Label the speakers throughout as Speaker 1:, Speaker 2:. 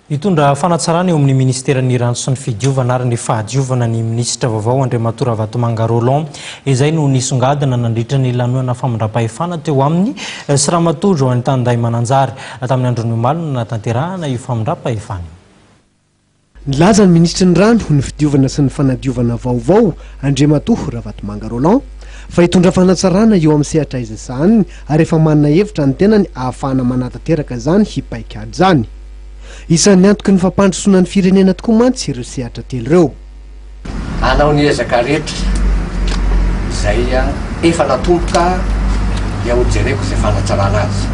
Speaker 1: Hitondra fanatsarana eo amin'ny ministeran'ny rano sy ny fidiovana ary ny fahadiovana ny minisitra vaovao Andriamatoa Ravatomanga Roland. Izay no nisongadina nandritra ny lanonana famindram-pahefana teo aminy sy Ramatoa Joanita Ndahimananjary. Tamin'ny andron'ny omaly no nanatanterahana io famindram-pahefana io.
Speaker 2: Nilaza ny minisitry ny Rano, ny fidiovana sy ny fanadiovana vaovao, Andriamatoa Ravatomanga Roland, fa hitondra fanatsarana eo amin'ny sehatra izay sahaniny ary efa manana hevitra ny tenany ahafahana manatanteraka izany paikady izany. Isan'ny antoky ny fampandrosoana ny firenena tokoa mantsy ireo sehatra telo ireo.
Speaker 3: Hanao ny ezaka rehetra izay efa natomboka dia hojereko izay fanatsarana azy.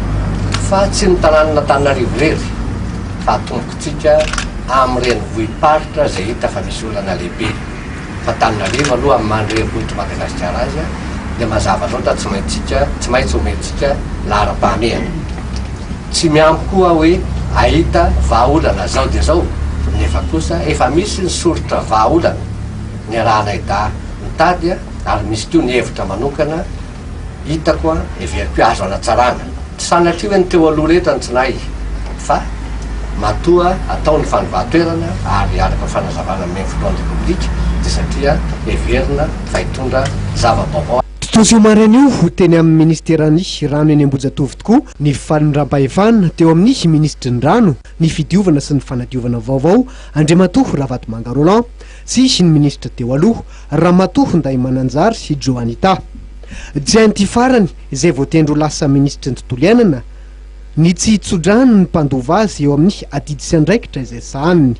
Speaker 3: Fa tsy ny tanànan'Antananarivo irery fa atombokintsika amin'ny renivohi-paritra izay hita fa misy olana lehibe. Fa Antananarivo aloha amin'ny maha renivohitr'i Madagasikara azy dia mazava loatra tsy maintsika tsy maintsy omentsika laharam-pahamehana. Tsy mihambo koa aho hoe hahita vahaolana zao dia zao, nefa kosa efa misy ny soritra vahaolana niarahanay dahy nitady ary misy koa ny hevitra manokana hitako heveriko hoe azo anatsarana. Tsy sanatria hoe ny teo aloha rehetra no tsy nahay fa matoa atao ny fanovan-toerana ary araka ny fanazavana nomen'ny filohan'ny Repoblika dia satria heverina fa hitondra zava-baovao.
Speaker 2: Tontosa io maraina io teny amin'ny minisiteran'ny Rano eny Ambohijatovo tokoa ny famindram-pahefana teo amin'ny minisitry ny Rano, ny Fidiovana sy ny Fanadiovana vaovao, Andriamatoa Ravatomanga Roland, sy ny minisitra teo aloha, Ramatoa Ndahimananjary Johanita. Tsy hain'ity farany, izay voatendry ho lasa minisitry ny Tontolo iainana, ny tsy hitsodrano ny mpandova azy eo amin'ny adidy sy andraikitra izay sahaniny.